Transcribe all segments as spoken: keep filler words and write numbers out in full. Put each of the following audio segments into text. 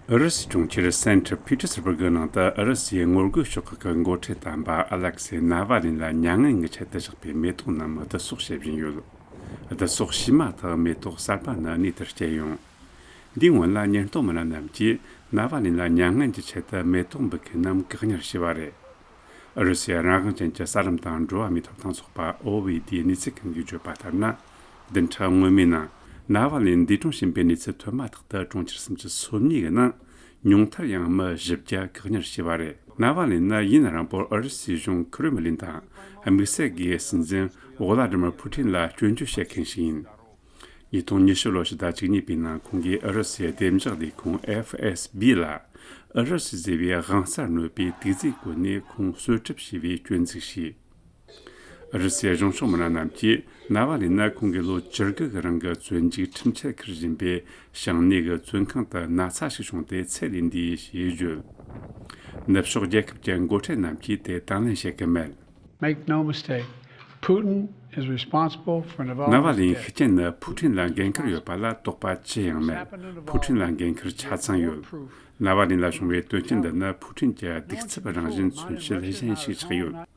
ཨུ་རུ་སུའི་གྲོང་ཁྱེར་སེན་ཊི་པི་ཏེར་སི་བུར་གི་ནང་དུ་ཨུ་རུ་སུའི་ངོ་རྒོལ་ཕྱོགས་ཁག་གི་འགོ་ཁྲིད་དམ་པ་ཨ་ལེག་སེ་ནཱ་ཝ་ལིན་ལ་མྱ་ངན་གྱི་ཆེད་དུ་བཞག་པའི་མེ་ཏོག་རྣམས་བསྡུ་གསོག་བྱེད་བཞིན་ཡོད། བསྡུ་གསོག་བྱས་མ་ཐག་མེ་ཏོག་གསར་པ་ནི་གནས་དེར་སྐྱེས་ཡོང་། འདིའི་སྔོན་ལ་ཉེན་རྟོག་མི་སྣ་རྣམས་ཀྱིས་ནཱ་ཝ་ལིན་ལ་མྱ་ངན་གྱི་ཆེད་དུ་མེ་ཏོག་འབུལ་མཁན་རྣམས་བཀག་ཉར་བྱས་པ་རེད། ཨུ་རུ་སུའི་རང་དབང་ཅན་གྱི་གསར་ལམ་དང་འགྲོ་བ་མིའི་ཐོབ་ཐང་ཚོགས་པ་ཨོ་ཝི་ཌི་གནས་ཚུལ་ཁང་གིས་བརྗོད་པ་ལྟར་ན། བདུན་ཕྲག་སྔོན་མའི་ནང་ནཱ་ཝ་ལིན་འདས་གྲོངས་ཕྱིན་པའི་གནས་ཚུལ་ཐོན་མ་ཐག་ཏུ་གྲོང་ཁྱེར་སུམ་ཅུ་སོ་གཉིས་ཀྱི་ནང་ཉུང་མཐར་ཡང་མི་བཞི་བརྒྱ་བཀག་ཉར་བྱས་པ་རེད། ནཱ་ཝ་ལིན་ནི་ཡུན་རིང་པོར་ཨུ་རུ་སུའི་གཞུང་ཁི་རེམ་ལིན་དང་དམིགས་བསལ་གྱིས་སྲིད་འཛིན་ཝོ་ལ་ཏི་མིར་ཕུ་ཊིན་ལ་སྐྱོན་བརྗོད་བྱེད་མཁན་ཞིག་ཡིན། ཉིས་སྟོང་ཉི་ཤུ་ལོའི་ཕྱི་ཟླ་བཅུ་གཉིས་པའི་ནང་ཁོང་གིས་ཨུ་རུ་སུའི་བདེ་འཇགས་ལས་ཁུངས་ཨེཕ་ཨེས་བི་ལ་ཨུ་རུ་སུ་ཟེར་བའི་དབང་རྩར་གནོད་པའི་དུག་རྫས་བཀོལ་ནས་ཁོང་གསོད་གྲབས་བྱས་པའི་སྐྱོན་འཛུགས་བྱས། ཨུ་རུ་སུའི་གཞུང་ཕྱོགས་མི་སྣ་རྣམས་ཀྱིས་ནཱ་ཝ་ལིན་ནི་ཁོང་གིས་ལོ་བཅུ་དགུ་གི་རིང་གི་བཙོན་འཇུག་ཁྲིམས་ཆད་འཁུར་བཞིན་པའི་བྱང་སྣེ་གི་བཙོན་ཁང་དུ་ན་ཚ་ཞིག་བྱུང་སྟེ་ཚེ་ལས་འདས་ཞེས་བརྗོད། ནུབ་ཕྱོགས་རྒྱལ་ཁབ་ཀྱི་འགོ་ཁྲིད་རྣམས་ཀྱིས་དེ་དང་ལེན་བྱེད་ཀྱི་མེད། Make no mistake, Putin is responsible for ནཱ་ཝ་Navalny's ལིན་death. ཤི་རྐྱེན་ནི་ཕུ་ཁྲིན་ལ་འགན་འཁུར་ཡོད་པ་ལ་དོགས་པ་ཅི་ཡང་མེད། ཕུ་ཁྲིན་ལ་འགན་འཁུར་ཆ་ཚང་ཡོད། ནཱ་ཝ་ལིན་ལ་བྱུང་བའི་དོན་རྐྱེན་འདི་ནི་ཕུ་ཁྲིན་གྱི་གདུག་རྩུབ་རང་བཞིན་མཚོན་བྱེད་གཞན་ཞིག་ཆགས་ཡོད།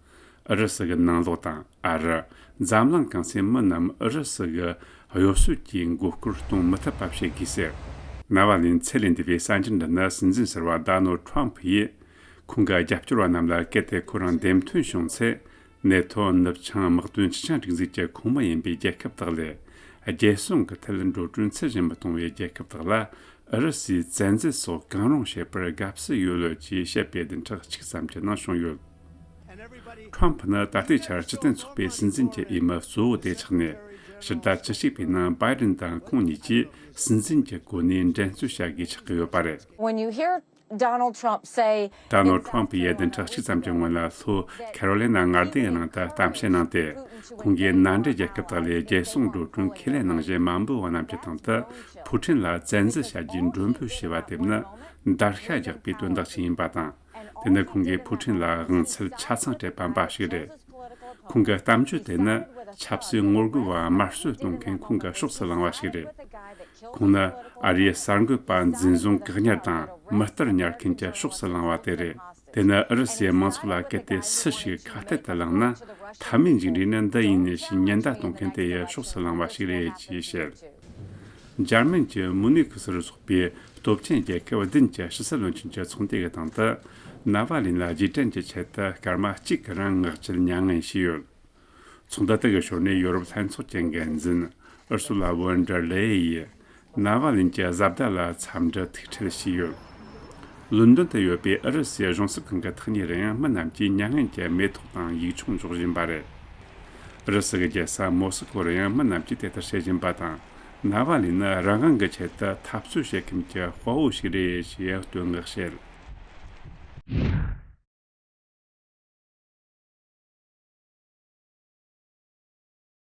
ཨུ་རུ་སུ་གི་ནང་ལོགས་དང་ཨ་རི། འཛམ་གླིང་གང་སའི་མི་རྣམས་ཨུ་རུ་སུ་གི་གཡོ་ཟོལ་གྱིས་མགོ་སྐོར་གཏོང་མི་ཐུབ་པ་བྱེད་དགོས་ཟེར། ནཱ་ཝ་ལིན་ཚེ་ལས་འདས་པའི་གསར་འགྱུར་འདི་ནི་སྲིད་འཛིན་ཟུར་པ་ཌོ་ནལ་ཌི་ཊརམ་ཕི་ཡིས། ཁོང་གི་རྒྱབ་སྐྱོར་བ་རྣམས་ལ་གལ་ཏེ་ཁོ་རང་འདེམས་ཐོན་བྱུང་ཚེ། ནེ་ཐོ་ནུབ་བྱང་དམག་དོན་ཆུ་བྱང་སྒྲིག་འཛུགས་ཀྱི་ཁོངས་མི་ཡིན་པའི་རྒྱལ་ཁབ་དག་ལས། རྒྱལ་སྲུང་གི་ཐད་འགྲོ་གྲོན་ཚད་གཞི་མི་གཏོང་བའི་རྒྱལ་ཁབ་དག་ལ་ཨུ་རུ་སུའི་བཙན་འཛུལ་སོགས་གང་རུང་བྱེད་པར་དགའ་བསུ་ཡོད་ལོད་ཅེས་བཤད་པའི་བདུན་ཕྲག་གཅིག་ཙམ་གྱི་ནང་བྱུང་ཡོད། ཊརམ་ཕི་ནི་ད་ལྟའི་ཆར་སྤྱི་མཐུན་ཚོགས་པའི་སྲིད་འཛིན་གྱི་འོས་མི་གཙོ་བོ་དེ་ཆགས་ནས། ཕྱི་ཟླ་བཅུ་གཅིག་པའི་ནང་བྷའི་ཌེན་དང་ཁོང་གཉིས་ཀྱིས་སྲིད་འཛིན་གྱི་གོ་གནས་འགྲན་རྩོད་བྱ་དགོས་ཆགས་ཀྱི་ཡོད་པ་རེད། When you hear Donald Trump say ད་ནོ་ཊརམ་ཕི་ཡིས་བདུན་ཕྲག་གཅིག་ཙམ་གྱི་སྔོན་ལ་ལྷོ་ཁེ་རོ་ལི་ན་མངའ་སྡེའི་ནང་དུ་གཏམ་བཤད་གནང་སྟེ། ཁོང་གིས་མནའ་འབྲེལ་རྒྱལ་ཁབ་དག་ལས་རྒྱལ་སྲུང་འགྲོ་གྲོན་ཁས་ལེན་གནང་བཞིན་མ་འབུལ་བ་རྣམས་ཀྱི་སྟེང་དུ་ཕུ་ཁྲིན་ལ་བཙན་འཛུལ་བྱ་རྒྱུའི་མགྲོན་འབོད་བྱས་པ་དེ་ནི་བརྡར་ཤ་རྒྱག་པའི་དོན་དག་ཅིག་ཡིན་པ་དང་། དེ་ནི་ཁོང་གིས་ཕུ་ཁྲིན་ལ་དབང་ཚད་ཆ་ཚང་སྤྲད་པ་འབའ་ཞིག་རེད། ཁོང་གི་གཏམ་བརྗོད་དེ་ནི་ཆབ་སྲིད་ངོ་རྒོལ་བ་དམར་གསོད་གཏོང་མཁན་ཁོང་གི་ཕྱོགས་སུ་ལངས་པ་ཞིག་རེད། ཁོང་ནི་ཨ་རིའི་གསར་འགོད་པ་འཛིན་བཟུང་བཀག་ཉར་དང་མི་རྟར་ཉར་མཁན་གྱི་ཕྱོགས་སུ་ལངས་པ་དེ་རེད། དེ་ནི་ཨུ་རུ་སུའི་མང་ཚོགས་ལ་གལ་ཏེ་སུ་ཞིག་ཁ་གཏད་དུ་ལངས་ན། མཐའ་མའི་མཇུག་འབྲས་ནི་འདི་ཡིན་ཞེས་ཉེན་བརྡ་གཏོང་མཁན་དེ་ཡི་ཕྱོགས་སུ་ལངས་པ་ཞིག་རེད་ཅེས་བཤད། འཇར་མན་གྱི་མུ་ནིག་ཟུར་ཚོགས་པའི་སྟོབས་ཆེན་རྒྱལ་ཁབ་བདུན་གྱི་ཕྱི་སྲིད་བློན་ཆེན་གྱི་ཚོགས་འདུ་གི་སྟེང་དུ། ནཱ་ཝ་ལིན་ལ་རྗེས་དྲན་གྱི་ཆེད་དུ་སྐར་མ་གཅིག་གི་རིང་ངག་བཅད་མྱ་ངན་བྱས་ཡོད། ཚོགས་འདུ་དེ་གི་ཞོར་ནས་ཡོ་རོབ་ལྷན་ཚོགས་ཀྱི་འགན་འཛིན་ཨུར་སུ་ལ་ཝོན་ཌར་ལེ་ཡིས་ནཱ་ཝ་ལིན་གྱི་བཟའ་ཟླ་ལ་འཚམས་འདྲི་ཐུག་འཕྲད་བྱས་ཡོད། ལོན་ཌོན་དུ་ཡོད་པའི་ཨུ་རུ་སུའི་གཞུང་ཚབ་ཁང་གི་ཐག་ཉེ་རུ་ཡང་མི་རྣམས་ཀྱིས་མྱ་ངན་གྱི་མེ་ཏོག་དང་ཡིག་ཆུང་འཇོག་བཞིན་པ་རེད། ཨུ་རུ་སུ་གི་རྒྱལ་ས་མོ་སི་ཁོ་རུ་ཡང་མི་རྣམས་ཀྱིས་དེ་ལྟར་བྱེད་བཞིན་པ་དང་། ནཱ་ཝ་ལིན་ནི་རང་དབང་གི་ཆེད་དུ་འཐབ་རྩོད་བྱེད་མཁན་གྱི་དཔའ་བོ་ཞིག་རེད་ཞེས་བསྟོད་བསྔགས་བྱེད།